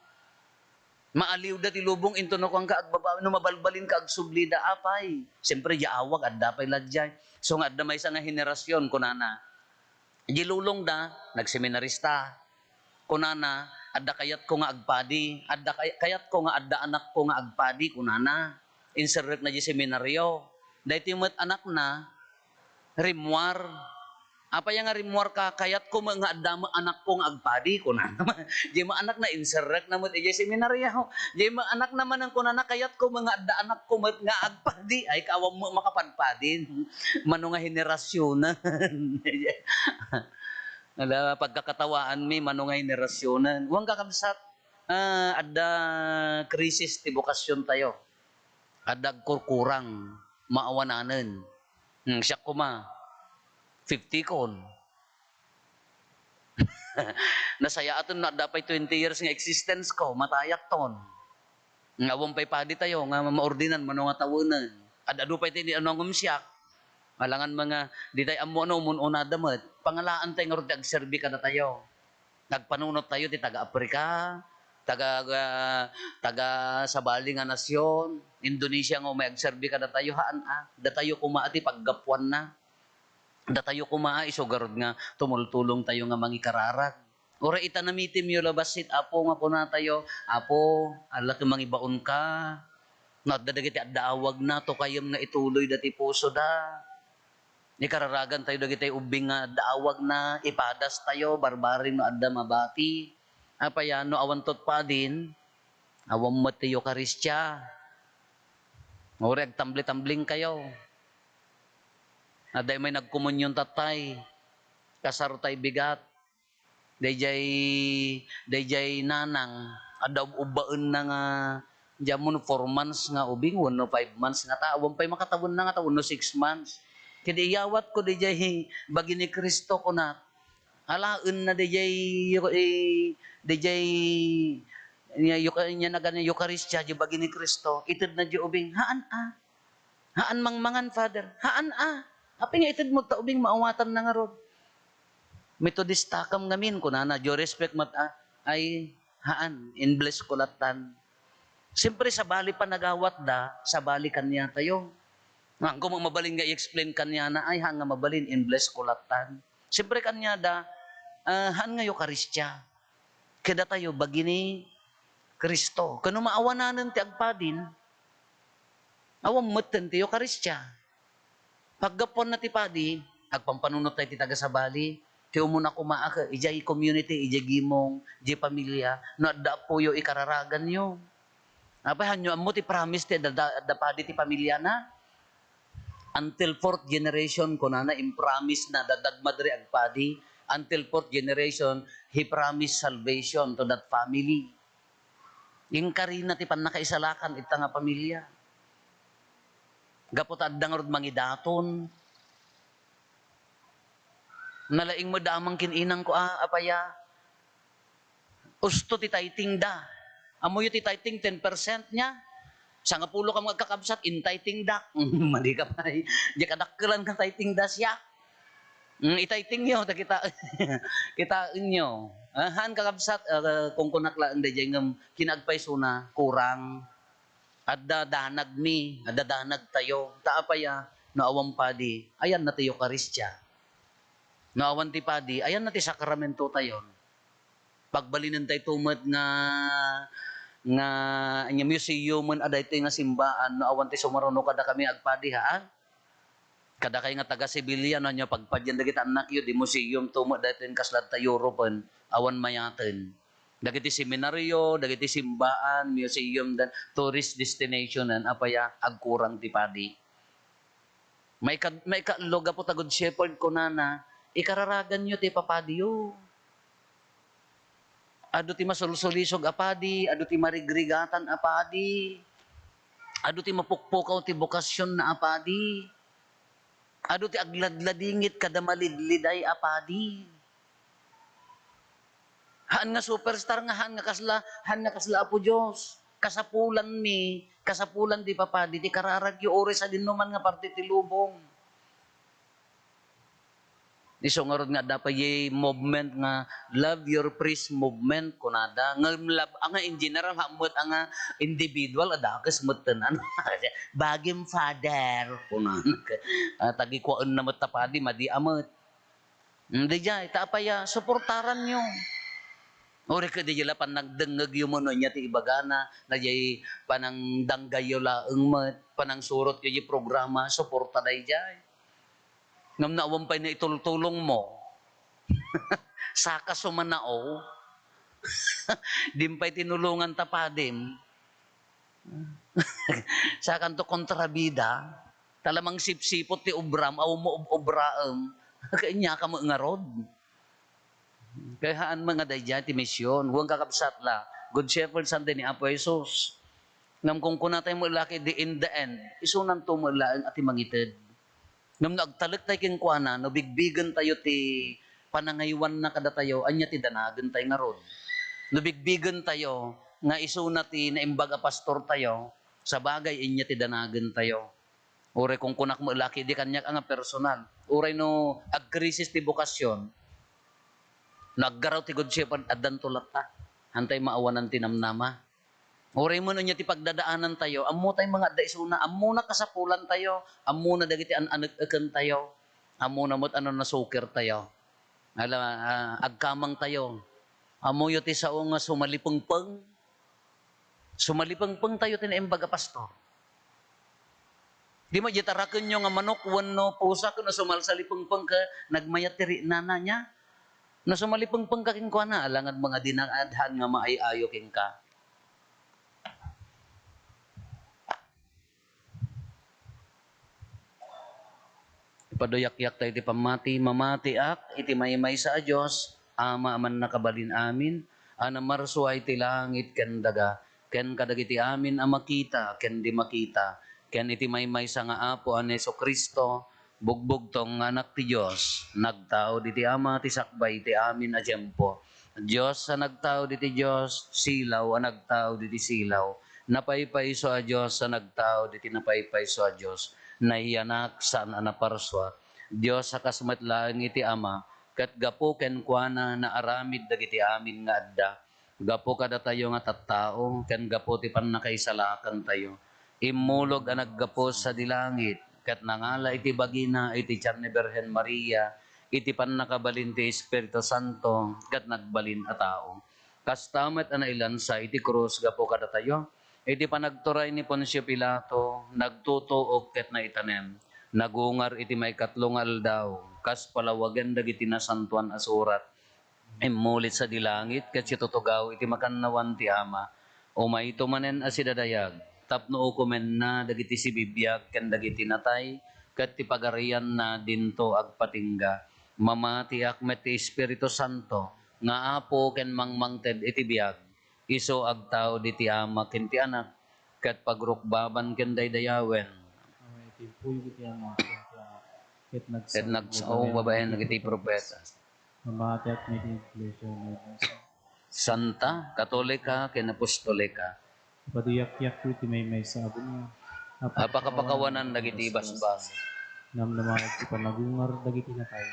Maaliwda ti lubong, inton no kuanka agbaba, no mabalbalinka, agsublida, apay. Siyempre, diay awag, adda pay la diay. So nga adda maysa nga henerasyon, kunana, di lulongda, nagseminarista. Kunana, "Adda kayatko nga agpadi, adda kay-, kayatko nga adda anakko nga agpadi," kunana. Inserrekna diay seminaryo. Daytoy met anakna, rimmuar. "Apay nga rimmuarka?" "Kayatko met nga adda met anakko nga agpadi," kunana. Diay met anakna, inserrekna met idiay seminaryo. Diay met anakna manen kunana, "Kayatko met nga adda anakko met nga agpadi." Ay, awan met makapadpadin. Mano nga henerasionen. Ala, pagkakatawaanmi, mano nga henerasionen. Wen, kakabsat, ah, adda krisis ti bokasiontayo. Adda agkurkurang, maawananen. Hmm, siak koma, fifty kon. Nasayaaten no adda pay twenty years nga existence ko, matayakton. Nga awan pay paditayo nga maordinan, mano nga tawenen. Ad-adu pay ti ania ngem siak. Alangan met nga, ditay ammo no, umun-unada met. Pangalaantay ngarud ti agserbi kadatayo. Nagpanunottayo ti taga Africa, taga, ah, taga sabali nga nasion, Indonesia nga umay agserbi kadatayo, haan a. Datayo koma a ti paggapuanna. Datayo koma a isu garud nga tumultulongtayo nga mangikararag. Uray ita namitemyo la bassit, Apo, nga kunatayo, "Apo, ala ket mangibaonka." No adda dagiti adda awagna, tukayem nga ituloyda ti pusoda. Ikararagantayo dagiti ubbing nga adda awagna, ipadastayo, barbareng no adda mabati. Apay a, no awan tot padin, awan met ti Eukaristia. Uray agtambli-tamblingkayo. Adda may nagkomunion tattay, kasarotay bigat. Daydiay, daydiay nanang, adda ub-, ubbaenna nga, diammo no four months nga ubing, wenno five months ngata, awan pay makatawenna ngata, wenno six months. Ket iyawatko daydiay bagi ni Cristo, kuna, alaenna daydiay, eh, daydiay, nia-, Euka-, nia-, nagan-, Eukaristia, diay bagi ni Cristo, itedna diay ubing, haan a. Haan mangmangan, Father. Haan a. Apay nga itedmo ta ubing maawatanna ngarud? Metodistakam ngamin, kunana, due respect met a, ay, haan, in-bless ko lattan. Siyempre, sabali panagawatda, sabali kaniatayo. Ngem koma mabalin nga i-explain kaniana, ay, haan nga mabalin, in-bless ko lattan. Siyempre, kaniada, ah, haan nga Eukaristia. Kadatayo, bagi ni Cristo. Ken no maawananen ti agpadin, awan metten ti Eukaristia. Paggapuanna ti padi, agpampanunottay ti taga-sabali, ti umuna koma a ke-, idiay community, idiay gimong, idiay pamilia, no adda appoyo, ikararaganyo. Apay, haanyo ammo ti promise ti adda, adda padi ti pamiliana? Until fourth generation, kunana, impromise na, da-, dagmad ri agpadi. Until fourth generation, he promised salvation to that family. Inkarina ti pannakaisalakan ita nga pamilia. Gapu ta adda ngarud mangidaton. Nalaing met da amang ken inangko a, apay a, usto ti tithingda. Ammoyo ti tithing, ten percent nia. Sangapulo kamo nga agkakabsat, in-tithingdak. Madi ka pay. Diay kadakkelan nga tithingda siak. Mm, i-tithingyo, ta kita-, kitaenyo. Ah, haan, kakabsat, ah, kunkunak laeng daydiay ngem kinaagpaysona, kurang. Adda danagmi, adda danagtayo. Ta apay a, no awan padi, ayanna ti Eukaristia. No awan ti padi, ayanna ti sakramentotayon. Pagbalinentayto met nga, nga, ania, museum-en a daytoy nga simbaan, no awan ti sumaruno kadakami agpadi, haan? Kadakay nga taga-civilian, ania, pagpadian dagiti annakyo, di museum-to met daytoy nga kasla adda Europe-en, awan mayaten. Dagiti seminaryo, dagiti simbaan, museum, dan tourist destination-en, apay a, agkurang ti padi. Maikad-, maikatlo, gapu ta Good Shepherd, kunana, ikararaganyo ti papadiyo. Adu ti masulsulisog a padi, adu ti marigrigatan a padi, adu ti mapukpukaw ti bokasionna a padi, adu ti agladladingit kada malidliday a padi. Haan nga superstar nga haan nga kasla, haan nga kasla Apo Dios. Kasapulanmi, kasapulan ti papadi ti kararagyo, uray sadinoman nga parte ti lubong. Isu ngarud nga adda pay movement nga love your priest movement, kunada. Ngem love, anga in general, haan met anga individual, a dakes metten, ano. Bagim, Father, kunana. Ah, tagikuaenna met ta padi, madi a met. Hmm, daydiay, ta apay a, suportaranyo. Uray ket diay la panagdengngegyo met no ania ti ibagana, daydiay panangdanggayyo laeng met, panangsurotyo diay programa, suporta daydiay. Ngem no awan pay naitultulongmo, saka sumanao, dim pay tinulongan ta padim. Sakanto kontrabida, ta la mangsipsipot ti obram, awan mo ob-, obraem, kainyaka met ngarud. Kay haan met nga daydiay ti mision, wen kakabsat la, Good Shepherd Sunday ni Apo Jesus. Ngem kunkunatayo met la ket di in the end, isunanto met laeng a ti mangited. Ngem no agtalek tay kenkuana, no bigbigentayo ti panangaywanna kadatayo, ania ti danagentay ngarud? No bigbigentayo nga isuna ti naimbag a pastortayo, sabagay, ania ti danagentayo? Uray kunkunak met la ket di kaniak a nga personal. Uray no agkrisis ti bokasyon, no aggaraw ti Good Shepherd, addanto latta. Hantay maawanan ti namnama. Uray met ania ti pagdadaanantayo, ammotay nga adda isuna, ammona kasapulantayo, ammona dagiti an-anek-ekentayo, ammona met a no nasukirtayo. Ala, ah, agkamangtayo. Ammoyo ti sao nga sumalipengpeng? Sumalipengpengtayo ti naimbag a pastor. Di met diay tarakenyo nga manok wenno pusa ket no sumalsalipengpeng ka, nagmayat ti riknana nia. No sumalipengpeng ka kenkuana, alangad nga di naaddaan nga maay-ayo kenka. Ipaduyakyak tayo ti pammati. Mamatiak iti maymaysa a Dios, Ama a mannakabalin amin, a namarsua iti langit ken daga, ken kadagiti amin a makita ken di makita, ken iti maymaysa nga Apo a ni Jesu-Cristo, bugbugtong nga Anak ti Dios, nagtaud iti Ama ti sakbay iti amin a tiempo. Dios a nagtaud iti Dios, silaw a nagtaud iti silaw, napaypayso a Dios a nagtaud iti napaypayso a Dios, nayanak, saan a naparsua, Dios a kas met laeng iti Ama, ket gapu kenkuana naaramid dagiti amin nga adda. Gapu kadatayo nga tattao, ken gapu ti pannakaisalakantayo, immulog a naggapu sadi langit, ket nangala iti bagina iti tian ni Birhen Maria, iti pannakabalin ti Espiritu Santo, ket nagbalin a tao. Kasta met a nailansa iti krus gapu kadatayo, iti panagturay ni Poncio Pilato, nagtutuok ket naitanem. Nagungar iti maikatlo nga aldaw, kas palawagen dagiti Nasantoan a Surat. Immulit sadi langit ket situtugaw iti makannawan ti Ama. Umayto manen a sidadayag, tapno ukomenna dagiti sibibiag ken dagiti natay, ket ti pagarianna dinto agpatingga. Mamatiak met ti Espiritu Santo nga Apo ken mangmangted iti biag. Isu agtaud iti Ama ken ti Anak, ket pagrukbaban ken daydayawen. Amay ti pulong iti Ama ken ti Anak, ket nagsao babaen dagiti propeta. Mamatiak met ti Iglesia nga Santa, Katolika, ken Apostolika. Ipaduyakyak iti maymaysa a bunga a pakapakawanan dagiti basbas. Namnama ti panagungar dagiti natay,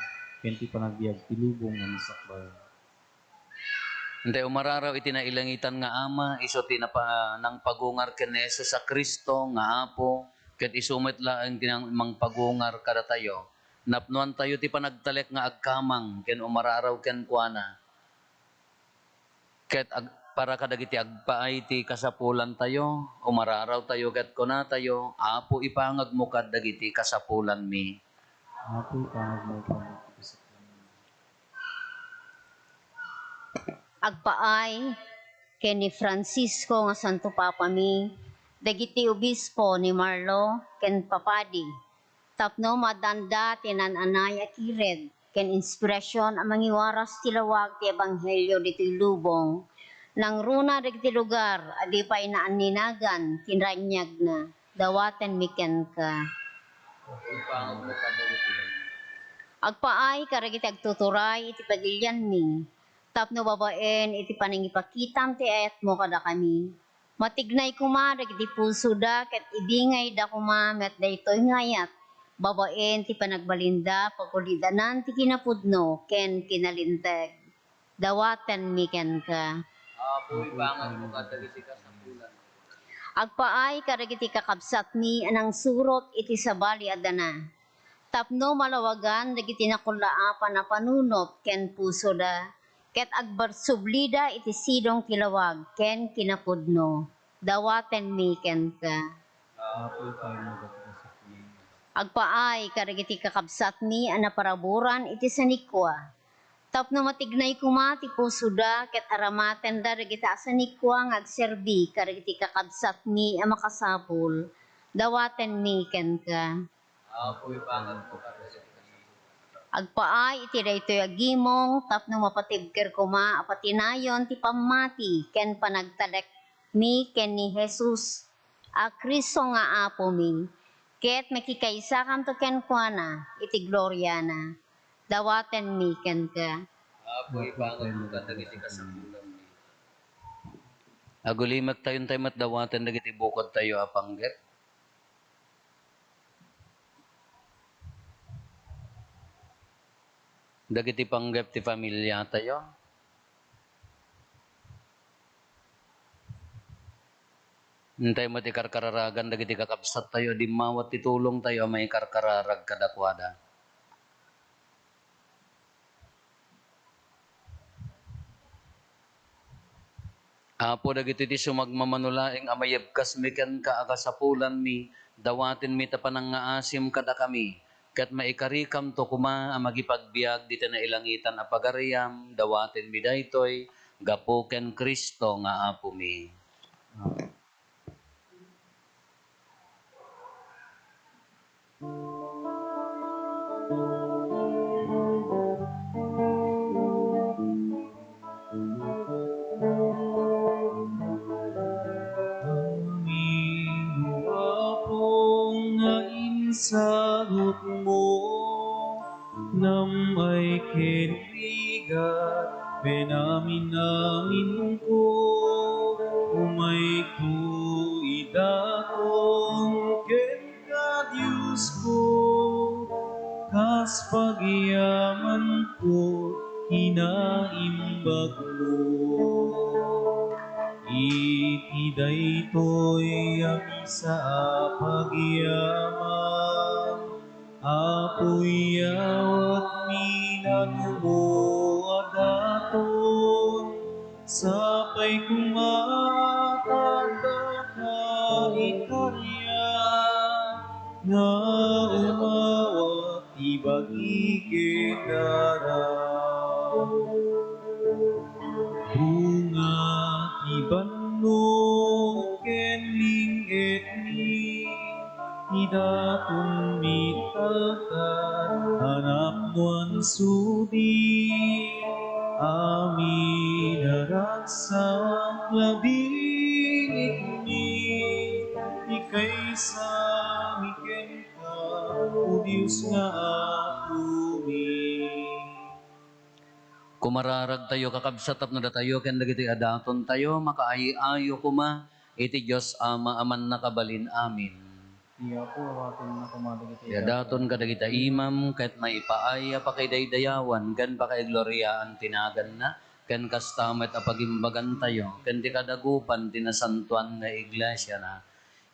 ken ti panagbiag ti lubong nga nagsakbayan. Intay umararaw iti nailangitan nga Ama, isu ti napa-, nangpagungar ken ni Jesus a Cristo nga Apo, ket isu met laeng ti nang-, mangpagungar kadatayo. Napnoantayo ti panagtalek nga agkamang ken umararaw kenkuana. Ket ag-, para kadagiti agpaay ti kasapulantayo, umararawtayo ket kunatayo, Apo, ipangagmo kad dagiti kasapulanmi. Apo, ipangagmo kad dagiti kasapulanmi. Agpaay ken ni Francisco nga Santo Papami, dagiti obispo ni Marlo ken papadi, tapno maaddaanda ti naan-anay a kired ken inspirasion a mangiwaras ti lawag ti ebanghelio ditoy lubong, nangruna dagiti lugar a di pay naanninagan ti nainyagna. Dawatenmi kenka. Agpaay kadagiti agtuturay iti pagilianmi, tapno babaen iti panangipakitam ti ayatmo kadakami, matignay koma dagiti pulsoda ket ibingayda koma met daytoy nga ayat babaen ti panagbalinda pagulidanan ti kinapudno ken kinalinteg. Dawatenmi kenka. Apo, ipangagmo kadagiti kasapulan. Agpaay kadagiti kakabsatmi a nangsurot iti sabali a dana, tapno malawagan dagiti nakullaapan a panunot ken pusoda, ket agbasublida iti sidong ti lawag ken kinapudno. Dawatenmi kenka. Apo, ipaymo dagiti kasakit. Agpaay kadagiti kakabsatmi a naparaburan iti sanikua. Tapno matignay koma ti pusoda ket aramatenda dagiti a sanikua nga agserbi kadagiti kakabsatmi a makasapul. Dawatenmi kenka. Apo, ipaymo dagiti kasakit. Agpaay iti daytoy a gimong tapno mapatibker koma a patinayon ti pammati ken panagtalek mi ken ni Jesus a Cristo nga Apomi, ket makikaisakanto kenkuana iti gloriana. Dawatenmi kenka. Apo, ipaymo dagiti kasapulanmi. Agulimek tayo, intay met dawaten dagiti bukod tayo a panggep. Dagiti panggep ti familiatayo. Intay met ikarkararagan dagiti kakabsattayo a dimmawat ti tulongtayo a maikarkararag kadakuada. Apo, dagitoy ti sumagmamano laeng a mayebkasmi kenka a kasapulanmi, dawatenmi ta panangngaasim kadakami, ket maikarikamto koma a makipagbiag ditoy nailangitan a pagariam, dawatenmi daytoy gapu ken Cristo nga Apomi. Amen. Amin, Apo, nga insagutmo, nam-ay ken rigat, pen amin-aminko, umayko idaton ken ka, Diosko, kas pagyamanko, kinaimbagmo. Iti daytoy a misa a pagyaman, Apo, iyawatmi lanumo a daton, sapay koma ta addaka iti kariat nga umawat ti bagi ken dara. Bunga ti bannog ken ling-etmi, ti datonmi, Tatay, a napnoan sudi, amin a ragsak, labingitmi, ikaysami kenka, O Dios nga Apomi. Kumararagtayo, kakabsat, tapno datayo ken dagiti adatontayo makaay-ayo koma iti Dios Ama a Mannakabalin-amin. Ti Apo, awatenna koma dagiti adaton kadagita imam, ket maipaay a pakaidaydayawan ken pakaigloriaan ti naganna, ken kasta met a pagimbagantayo ken ti kadagupan ti nasantoan nga iglesiana.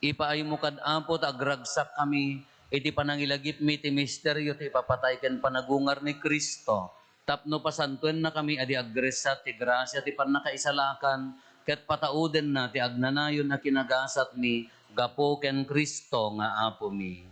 Ipaaymo kad, Apo, ta agragsakkami iti panangilagipmi ti misterio ti ipapatay ken panagungar ni Cristo, tapno pasantoennakami a di agressat ti grasia ti pannakaisalakan ket pataudenna ti agnanayon a kinagasatmi gapu ken Cristo nga Apomi.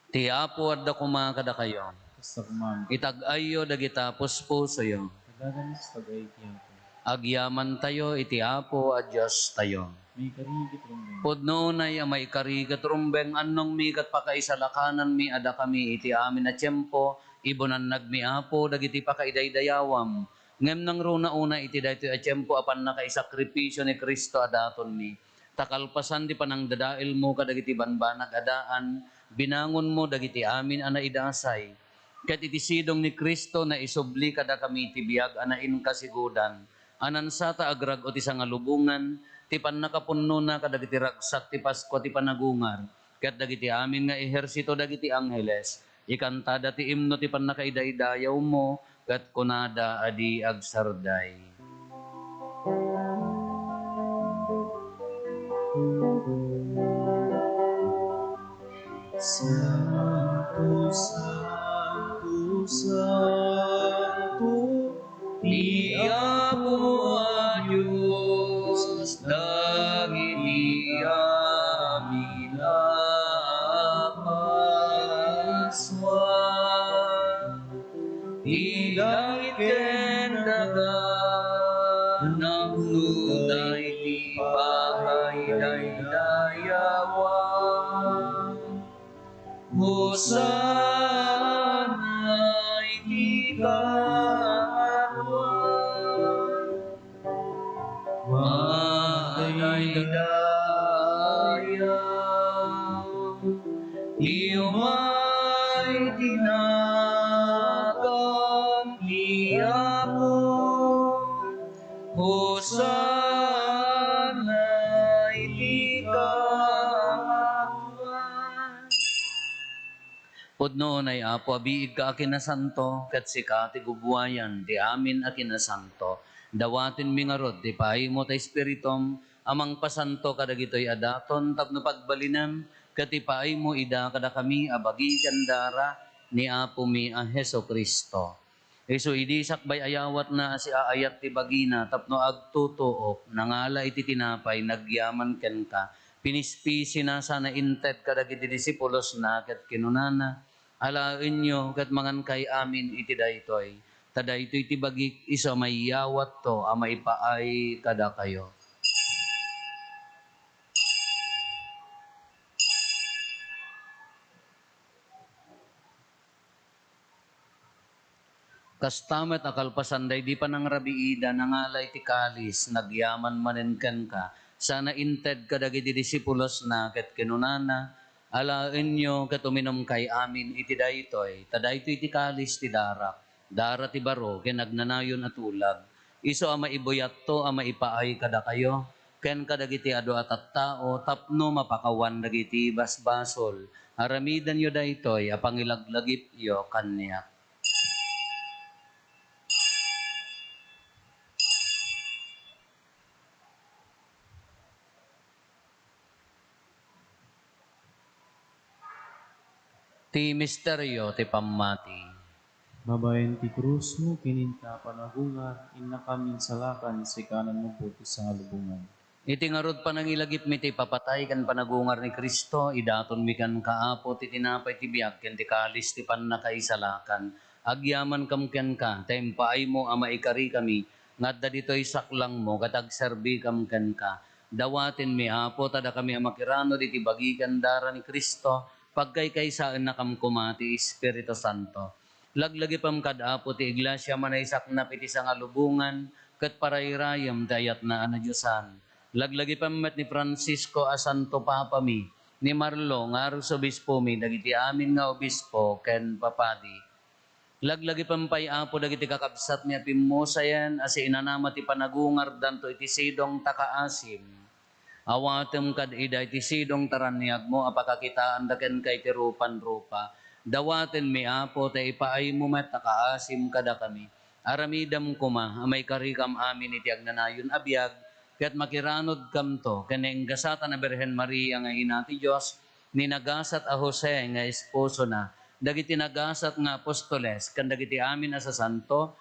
Ti Apo adda koma kadakayo. Kasta koma. Itag-ayyo dagita puspusoyo. Kadagami sa tag-ay ti Apo. Agyamantayo iti Apo a Diostayo. Maikari ket rumbeng. Pudno unay a maikari ket rumbeng, annongmi ket pakaisalakananmi a dakami iti amin a tiempo, ibunannagmi, Apo, dagiti pakaidaydayawam. Ngem nangruna unay iti daytoy a tiempo a pannakaisakripisio ni Cristo a datonmi, ta kalpasan ti panangdadaelmo kadagiti banbanag a daan, binangonmo dagiti amin a naidasay. Ket iti sidong ni Cristo, naisubli kadakami ti biag a nainkasigudan, a nansata agrag-o ti sangalubongan, ti pannakapunnona kadagiti ragsak ti Paskua ti panagungar, ket dagiti amin nga ehersito dagiti angheles, ikantada ti imno ti pannakaidaydayawmo, ket kunada a di agsarday. Santo, santo, santo, Ni Apo a Dios dagiti amin a paaswan. Ida ken daga, napno daydi pakaidaydayawan. Hosanna iti kaadwan. Madaydayaw ti umay ti nagan ni Apo. Hosanna iti kaadwan. Pudno unay, Apo, a biigka a kinasanto, ket sika ti gubuayan ti amin a kinasanto. Dawatenmi ngarud ti paaymo ta Espiritum a mangpasanto kadagitoy a daton tapno pagbalinem ket ipaaymo ida kadakami a bagi ken dara ni Apomi a Jesu-Cristo. Isu idi sakbay a yawatna a siaayat ti bagina tapno agtutuok, nangala iti tinapay, nagyaman kenka, pinispisina sana inted kadagiti disipulosna ket kinunana, "Alaenyo ket mangankay amin iti daytoy, ta daytoy ti bagik isu a maiyawatto a maipaay kadakayo." Kasta met a kalpasan daydi panangrabiida, nangala iti kalis, nagyaman manen kenka, sana inted kadagiti disipulosna ket kinunana, "Alaenyo ket uminumkay amin iti daytoy, ta daytoy ti kalis ti darak, dara ti baro ken agnanayon a tulag, isu a maibuyatto a maipaay kadakayo ken kadagiti adu a tattao tapno mapakawan dagiti basbasol. Aramidenyo daytoy a pangilaglagipyo kaniak." Ti misterio ti pammati. Babaen ti krusmo, ken inka panagungar, innakam insalakan, sika a nannubbot ti sangalubongan. Iti ngarud panangilagipmi ti ipapatay ken panagungar ni Cristo, idatonmi kenka, Apo, ti tinapay ti biag ken ti kalis ti pannakaisalakan. Agyamankam kenka, ta impaaymo a maikarikami nga adda ditoy saklangmo ket agserbikam kenka. Dawatenmi, Apo, ta dakami a makiranod iti bagi ken dara ni Cristo, pagkaykaysaennakam koma ti Espiritu Santo. Laglagipem kad, Apo, ti Iglesia a manaisaknap iti sangalubongan ket parayrayem ti ayatna a nadiosan. Laglagipem met ni Francisco a Santo Papami, ni Marlo nga Arsobispomi, dagiti amin nga obispo ken papadi. Laglagipem pay, Apo, dagiti kakabsatmi a pimmusayen a siinanama ti panagungardanto iti sidong ta kaasim. Awatem kad ida iti sidong ta raniagmo a pakakitaanda kenka iti rupan-rupa. Dawatenmi, Apo, ta ipaaymo met a kaasim kadakami. Aramidem koma a maikarikam amin iti agnanayon a biag, ket makiranodkamto ken nagasat a Birhen Maria nga Ina ti Dios, ni nagasat a Jose nga esposona, dagiti nagasat nga apostoles, ken dagiti amin a sasanto,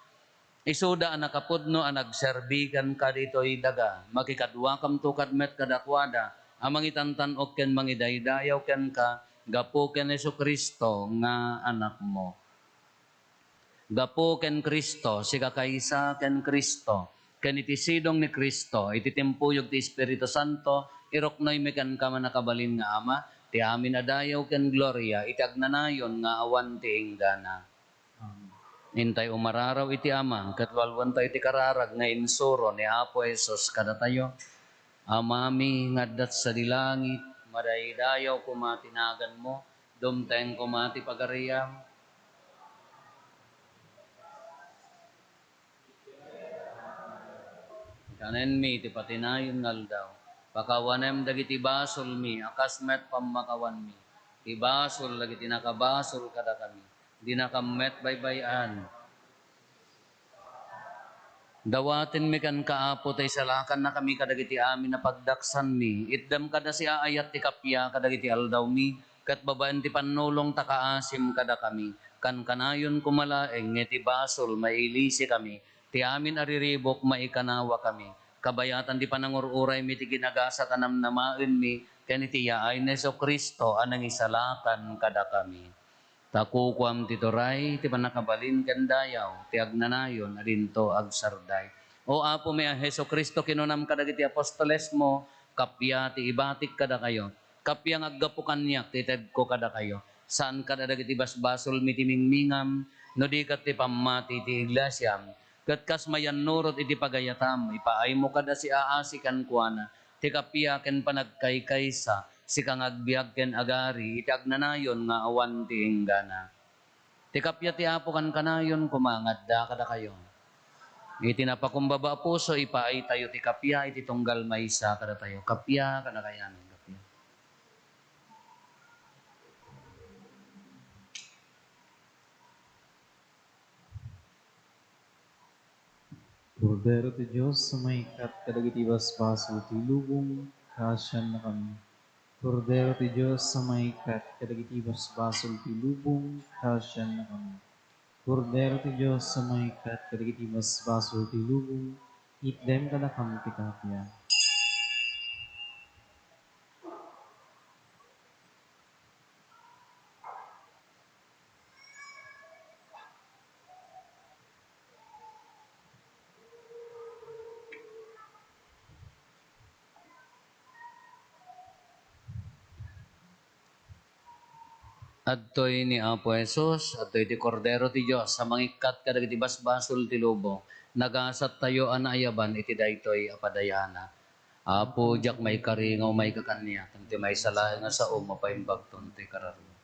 isuda a nakapudno a nagserbi kenka ditoy daga. Makikaduakamto kad met kadakuada a mangitantan-ok ken mangidaydayaw kenka gapu ken Jesu-Cristo nga Anakmo. Gapu ken Cristo, sikakaysa ken Cristo, ken iti sidong ni Cristo, iti timpuyog ti Espiritu Santo, iruknoymi kenka, mannakabalin nga Ama, ti amin a dayaw ken gloria iti agnanayon nga awan ti inggana. Amen. Intay umararaw iti Ama, ket walwentayo ti kararag nga insuro ni Apo Jesus kadatayo. Amami nga adda sadi langit, madaydayaw koma ti naganmo, dumteng koma ti pagariam. Kanenmi ti patinayon nga aldaw. Pakawanem dagiti basolmi a kas met pammakawanmi ti basol dagiti nakabasol kadakami. Dinakam met baybay-an. Dawatenmi kenka, Apo, ta isalakannakami kadagiti amin a pagdaksanmi. Itdem kad a siaayat ti kappia kadagiti aldawmi, ket babaen ti pannulong ta kaasim kadakami. Kankanayon koma laeng nga iti basol mailisikami, Ti amin a riribuk, maikanawakami. Kabayatan ti panangur-uraymi ti ginagasat a namnamaenmi ken iti yaay ni Jesu-Cristo a nangisalakan kadakami. Ta kukuam ti turay, ti pannakabalin ken dayaw, ti agnanayon a dinto agsarday. O Apomi a Jesu-Cristo, kinunam kadagiti apostolesmo, kappia ti ibatik kadakayo. Kappia nga aggapu kaniak ti itedko kadakayo. Saan kada dagiti basbasolmi ti mingmingam, no di ket ti pammati ti iglesiam. Ket kas mayannurot iti pagayatam, ipaaymo kada siaasi kenkuana ti kappia ken panagkaykaysa, sika nga agbiag ken agari iti agnanayon nga awan ti inggana. Ti kappia ti Apo kankanayon koma nga adda kadakayo. Iti napakumbaba a puso, ipaaytayo ti kappia iti tunggal maysa kadatayo. Kappia kadakayo amin, kappia. Kordero ti Dios a mangikkat kadagiti basbasol ti lubong, kaasiannakami. Kordero ti Dios a mangikkat kadagiti basbasol ti lubong, kaasiannakami. Kordero ti Dios a mangikkat kadagiti basbasol ti lubong, itdem kadakami ti kappia. Adtoy ni Apo Jesus, adtoy ti Kordero ti Dios a mangikkat kadagiti basbasol ti lubong. Nagasattayo a naayaban iti daytoy a padayana. Apo, diak maikari nga umayka kaniak, ngem ti maysa laeng a sao mapaimbagton ti kararua.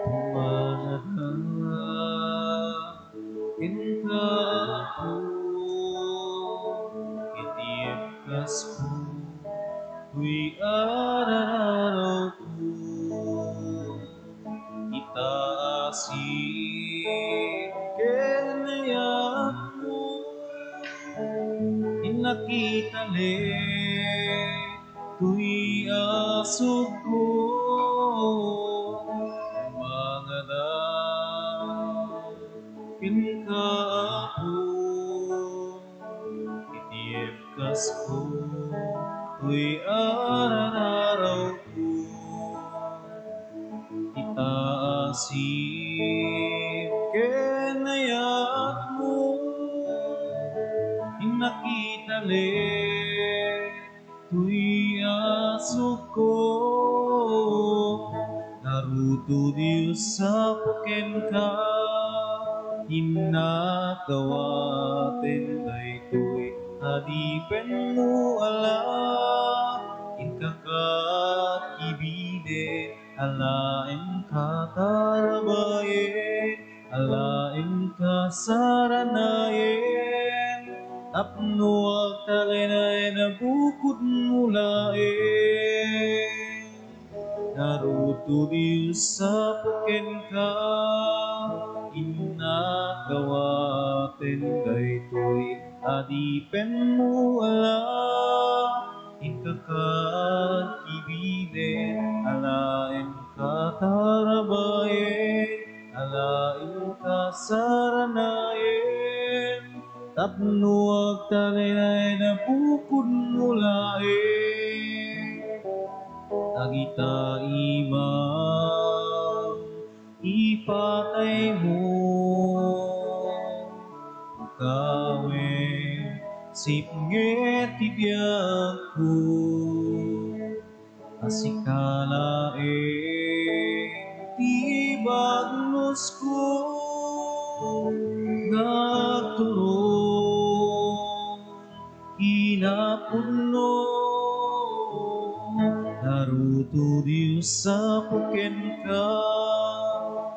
Pumanagan kenka, Apo, iti ebkasko, toy ararawko. Ita a sirib ken ayatmo, innak italen toy asugko. Mangadan kenka, Apo, iti ebkasko, toy ararawko. Ita a sirib ken ayatmo, innak italen toy asugko. Ngarud, O Dios, Apo, kenka, innak dawaten daytoy adipenmo a la, inka ket ibiden a la, inka tarabayen a la, inka saranayen tapno agtalinaed a bukodmo laeng. Ngarud, O Dios, Apo, kenka, innak dawaten daytoy adipenmo a la, inka ket ibiden a la, inka tarabayen a la, inka saranayen tapno agtalinaed a bukodmo laeng. Dagita imam ipataymo, pukawen, sipnget ti biagko. A sika laeng ti bagnosko nga agturong kinapudno. Ngarud, O Dios, Apo, kenka,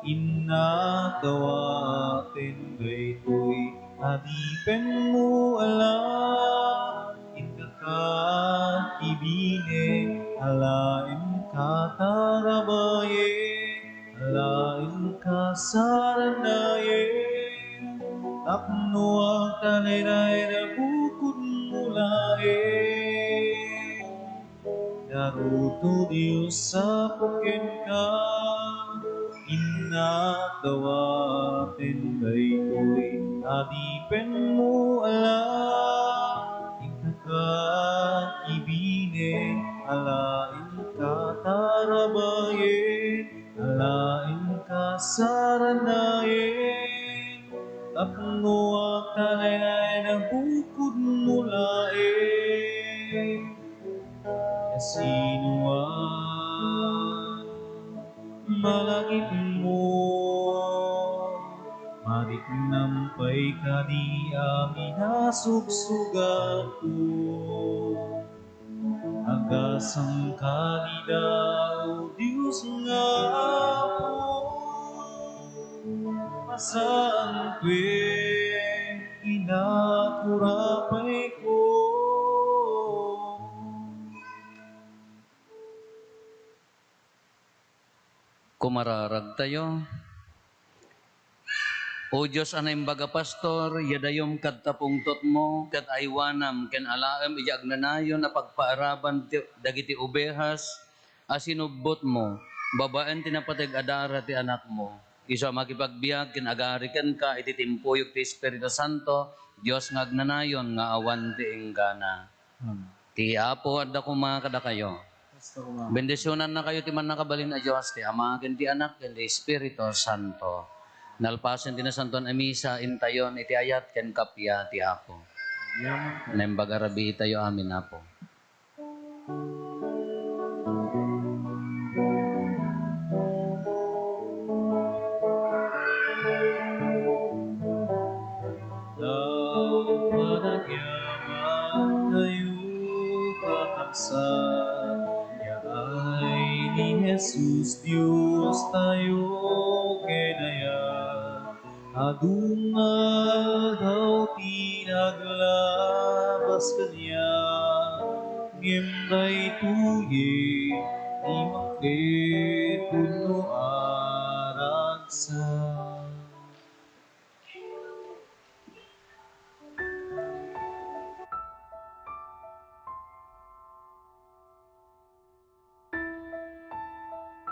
Innak dawaten daytoy adipenmo ala, inka ibinen, ala inka tarabayen, ala inka saranayen, tapno agtalayrayda bukodmo laeng. Ngarud, O Dios, saput kenka, innak dawaten daytoy adipenmo ala, inka ibinen, ala inka tarabayen, ala inka saranayen, tapno agtalayrayda bukodmo laeng. Kasinoan malagipmo, mariknam pay kadi amin a sugsugatko. Agasam kadi da, O Dios nga Apo, masantoen, kinakurapayko. Kumararagtayo. O Dios a naimbag a Pastor, yadayom kadta pungtotmo, ket aywanam ken alaem idiay agnanayon a pagpaaraban ti, dagiti obehas a sinubbotmo babaen ti napateg a dara ti Anakmo. Isu a makipagbiag ken agari kenka iti timpuyog ti Espiritu Santo, Dios nga agnanayon nga awan ti inggana. Amen. Ti Apo adda koma kadakayo. Basta koma. Bendisionannakayo ti Mannakabalin a Dios, ti Ama, ken ti Anak, ken ti Espiritu Santo. Nalpasen ti Nasantoan a Misa, intayon iti ayat ken kappia ti Apo. Amen. Naimbag a rabii tayo amin, Apo. Dao panagyaman tayo, kakabsat, yaay ni Jesus Dios tayo ken ayat. Adu nga aldaw ti naglabas kaniak, ngem daytoyen ti maket wenno aragsak.